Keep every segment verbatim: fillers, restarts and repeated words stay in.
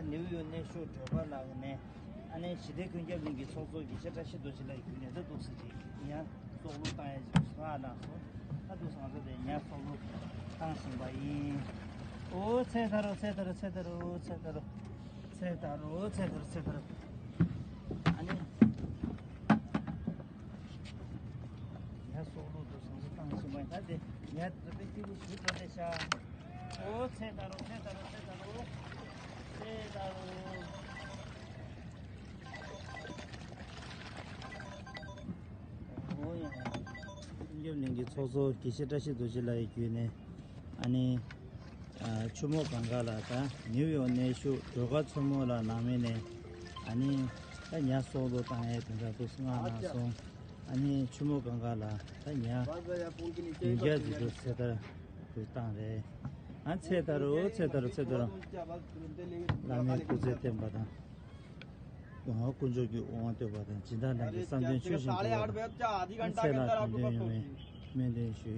ནིའུ་ཡོག་གནས་བཞུགས་སྒྲོལ་དཀར་ལགས་ནས་ཨ་ནི་ཞི་བདེ་ཀུན་ཁྱབ་གླིང་གི་ཚོགས་གཙོ་དགེ་བཤེས་བཀྲ་ཤིས་རྡོ་རྗེ་ལགས་ཀྱི་བརྒྱུད་ནས་ད་འདུག་སེ་ཅིག་ཡང་སྲོག་བླུ་བཏང་ཡ་ཅིག་གསུང་གནང་སོང་། ད་འདུག་སེ་ང་ཚོ་དེ་ཡང་སྲོག་བླུ་བཏང་བཞིན་པ་ཡིན། ཨོ་ཚེ་ད་རུ་ཚེ་ད་རུ་ཚེ་ད་རུ་ཚེ་ད་རུ་ཚེ་ད་རུ་ཚེ་ད་རུ་ཚེ་ད་རུ། ཨ་ནི། ཡ་སྲོག་བླུ་དུ་སང་སོ་བཏང་ཞིག་མ་ད་དེ་ཡ་དེ་པེ་ཏི་རུ་ཞུ་ད་དེ་ཤ། ཨོ་ཚེ་ད་རུ་ཚེ་ད་རུ་ཚེ་ད་རུ་ཚེ་ད་རུ། ཨོ་ཡ། ཀུན་ཁྱབ་གླིང་གི་ཚོགས་གཙོ་དགེ་བཤེས་བཀྲ་ཤིས་རྡོ་རྗེ་ལགས་ཡི་བརྒྱུད་ནས་ཨ་ནི། ཨ་ཆུ་མོ་གངས་དཀར་ལགས་དང་ནིའུ་ཡོག་གནས་བཞུགས་སྒྲོལ་དཀར་མཚོ་མོ་ལགས་ནང་མི་ནས་ཨ་ནི་ད་ཉ་སྲོག་བླུ་བཏང་ཡས་དེ་འདྲ་འདུག་སེ་གནང་གནང་སོང་། ཨ་ནི་ཆུ་མོ་གངས་དཀར་ལགས་ད་ཉ་བདུན་བརྒྱ་ཙམ་འདུག་ཚེ་ད་རུ་བཏང་རེད། ཨ་ཚེ་ད་རུ་ཚེ་ད་རུ་ཚེ་ད་རུ་བླ་མའི་སྐུ་ཚེ་བརྟན་པ་དང་། དཀོན་མཆོག་གི་དབང་བསྟོད་པ་དང་སྦྱིན་བདག་རྣམས་ཀྱི་བསམ་དོན་ཆོས་བཞིན་འགྲུབ་པ་དང་། ཚེ་ལ་དོན་དོན་ཡོང་བའི་སྨོན་འདུན་ཞུ།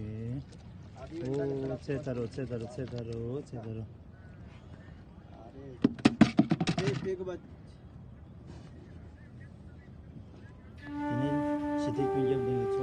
ཨོ་ཚེ་ད་རུ་ཚེ་ད་རུ་ཚེ་ད་རུ་ཚེ་ད་རུ། དེ་ནས་ཞི་བདེ་ཀུན་ཁྱབ་གླིང་གི་